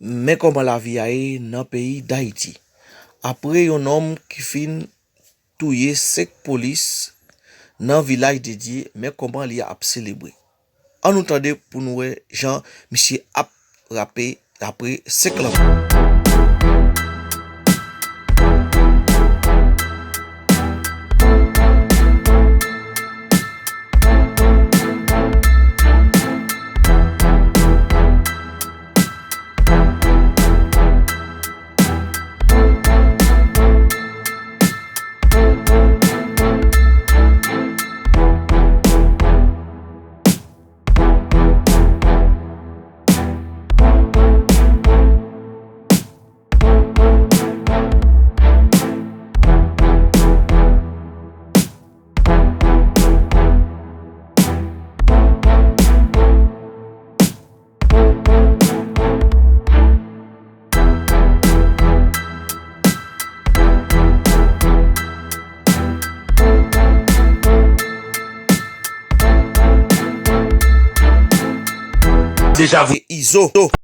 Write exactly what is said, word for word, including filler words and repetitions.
Men kòman lavi a ye nan peyi Dayiti. Apre yon nonm ki fin touye senk polis nan Vilaj de Dye, men kòman li ap selebre. Ann nou tande pou nou wè jan misye ap rape apre senk lanmò. Deja vre Izo.